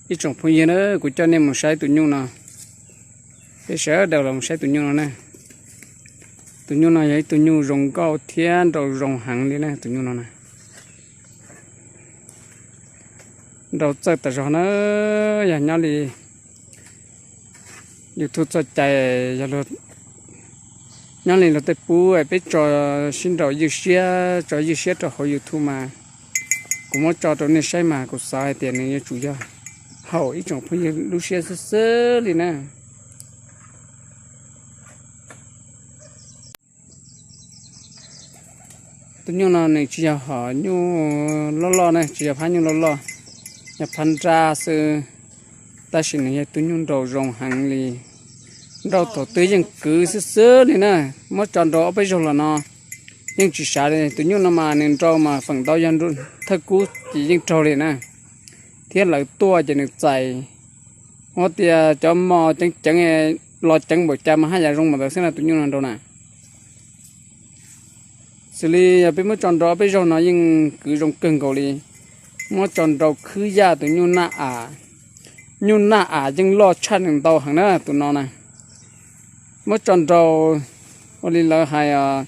Ib tsoom phooj ywg na, kuv coj nej mus saib tus nyuj no. Peb sawv daws los mus saib tus nyuj no na. Tus nyuj no yog ib tug nyuj zoo nkauj thiab nraug zoo heev li na, tus nyuj no na. Nraug txawj tas zog na, yog nyob li YouTube txoj cai, yog nyob li luag tej pub peb tso sib nraus ywj siab, tso ywj siab rau hauv YouTube mas kuv muab tso rau nej saib mas kuv xav hais tias nws yuav tsum yog haum ib tsoom phooj ywg lub siab xwb xwb li na. Tus nyuj no nws tsis yog hom nyuj loj loj na, tsis yog phab nyuj loj loj, yog phab nrab xwb, tab sis nws yog tus nyuj nraug zoo heev li. Nraug thaum twg yeej kwv xwb xwb li na, muab tso nraus ob peb zaug los no yeej tsis sav li. Tus nyuj no mas nws nraus mas feem ntau yog thawj kub ces yeej raug li na, thiab lawv tuaj ces nws txais. Ua tias cov mos ceev ceev, los ceev npaum cas mas haj yam zoo npaum ntawd xwb na, tus nyuj no nraug na. Xws li yog peb muab tso nraus ob peb zaug no yeej kwv zoo kawg nkaus li. Muab tso nraus khwb yaj tus nyuj naj am, nyuj naj am yeej loj tshaj nws ntau heev na tus no na. Muab tso nraus ua li lawv hais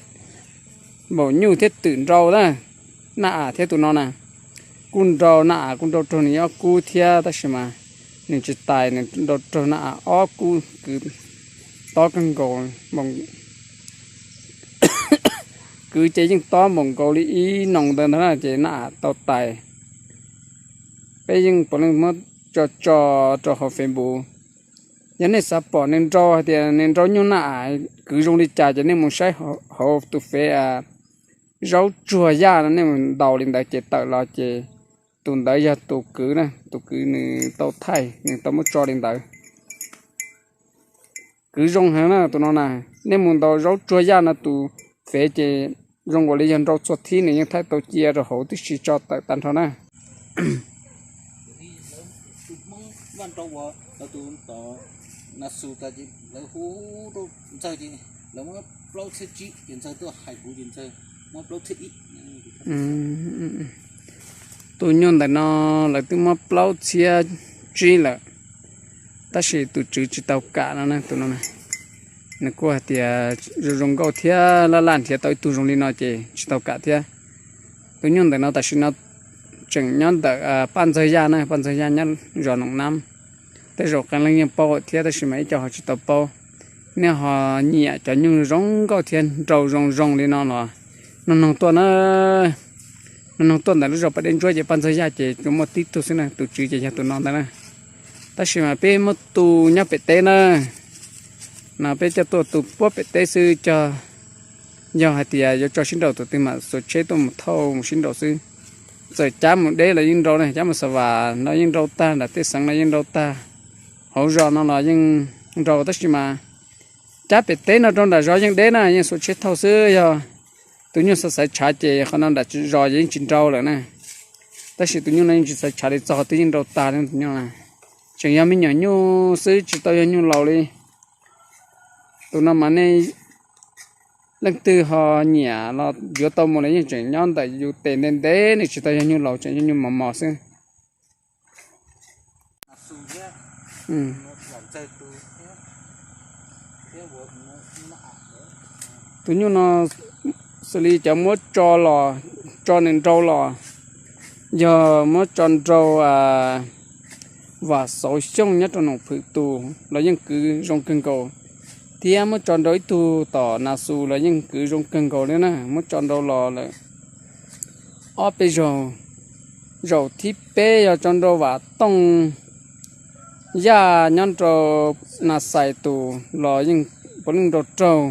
npaum nyuj thiab twm nraus na, naj am thiab tus no na. Kuj nraus, naj am kuj nraus raug nws ob kub thiab tab sis mas nws tsis tais, nws nraus raug naj am ob kub kwv tob kawg nkaus. Kwv ces yeej tob npaum nkaus li ib noo ntawd ntag na ces naj am tau tais. Peb yeej puav leej muab tso tso rau hauv Facebook. Yog nej xav pom nws nraus hais tias nws nraus nyuj naj am kwv zoo li cas ces nej mus saib hauv tus fev Zaub Tsuag Yaj no, nej mus ntaus li ntawd ces tawm los ces tus ntawd yog tus kwv na, tus kwv nws tau thaij, nws tau muab tso li ntawd. Kwv zoo heev na tus no na. Nej mus ntaus Zaub Tsuag Yaj no tus fev ces zoo nkaus li yog nraus txhua thib nws yeej thaij tau cia rau hauv tib si tso tawm tag nrho na. Tus nyuj ntawm no lawv twb muab plaub txhiab tsib lawm, tab sis tus tswv tsis tau kam no na, tus no na. Nws kuj hais tias zoo zoo nkauj thiab laj laj nrhiav tau ib tug zoo li no ces tsis tau kam thiab. Tus nyuj ntawm no tam sim no tseem nyob ntawm Paj Ntxawg Yaj na, Paj Ntxawg Yaj nyob zos Noom Nab. Tej zaum qee leej yeej paub thiab tab sis mas ib co ho tsis tau paub. Nej ho nyiam cov nyuj zoo nkauj thiab nraus zoo zoo li no los noog noog tuaj na. Noog noog tuaj ntawm lub zos Pas Dej Ntsuab ces Paj Ntxawg Yaj ces tsuas muaj tib tug xwb na, tus tswv ces yog tus no ntawd na. Tab sis mas peb muab tu nyob pem teb na, no peb coj tuaj tu puag pem teb xwb cog. Yog hais tias yuav tso sib nraus tus twg mam xuas tsheb tuaj mus thauj mus sib nraus xwb. Txawm cab mus deb los yeej nraus ne, cab mus Xa Vas no yeej nraus tag, nram tej xeev no yeej nraus tag, hauv zos no los yeej nraus tab sis mas cab pem teb no rau nram zos yeej deb na, yeej xuas tsheb thauj xwb. Yog tus nyuj xav xaiv tshav ces qhov no nram zos yeej tsis nraus lawm na. Tab sis tus nyuj no yeej tsis xaiv tshav li, txog qhov twg yeej nraus tag li tus nyuj na. Tseem yog me nyuam nyuj xwb tsis tau yog nyuj laus li. Tus no mas nej leej twg ho nyiam los yuav tau mus los yeej tseem nyob ntawm yus tes ntev ntev, nws tsis tau yog nyuj laus, tseem yog nyuj mos mos xwb. Tus nyuj no xws li cov muab tso los, tso nws nraus los, yog muab tso nraus Vam Xauv Xyooj nyob rau Noom Phwm tus los yeej kwv zoo kawg nkaus, thiab muab tso nraus ib tug tom Nas Xus los yeej kwv zoo kawg nkaus li na. Muab tso nraus los lawm ob peb zaug, zaum thib peb yog tso nraus Vam Tooj Yaj nyob rau Nas Xais tus los yeej puav leej nraus raug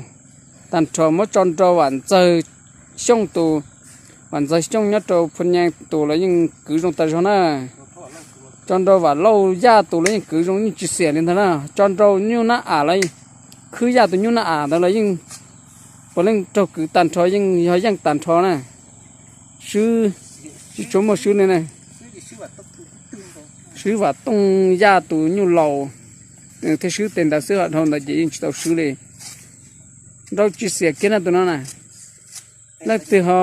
tag nrho. Muab tso nraus Vam Ntxawg Xyooj tus, Vam Ntxawg Xyooj nyob rau Phu Nyee tus los yeej kwv zoo tas zog na. Tso nraus Vam Lauj Yaj tus los yeej kwv zoo, yeej tsis xiam li ntag na. Tso nraus nyuj nab am los, khwb yaj tus nyuj nab am ntawd los yeej puav leej raug kwv tag nrho, yeej yog yeej tag nrho na. Swb, tsis tshua muaj swb li na. Swb Vam Tooj Yaj tus nyuj laus thiaj swb tes ntawd xwb, dhau ntawd ces yeej tsis tau swb li. Nraus tsis xiam kiag na tus no na. Leej twg ho,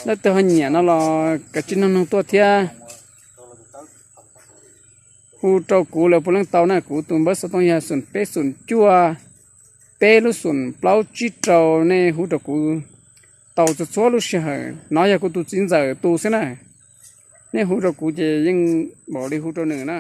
leej twg ho nyiam no los kav tsij noog noog tuaj thiab. Hu rau kuv lawv puav leej tau na. Kuv tus npawb xov tooj yog xoom peb xoom cuaj peb lub xoom plaub tsib rau. Nej hu rau kuv tau txhua txhua lub sij hawm. Nov yog kuv tus txiv ntxawm tus xwb na. Nej hu rau kuv ces yeej npaum li hu rau nws na.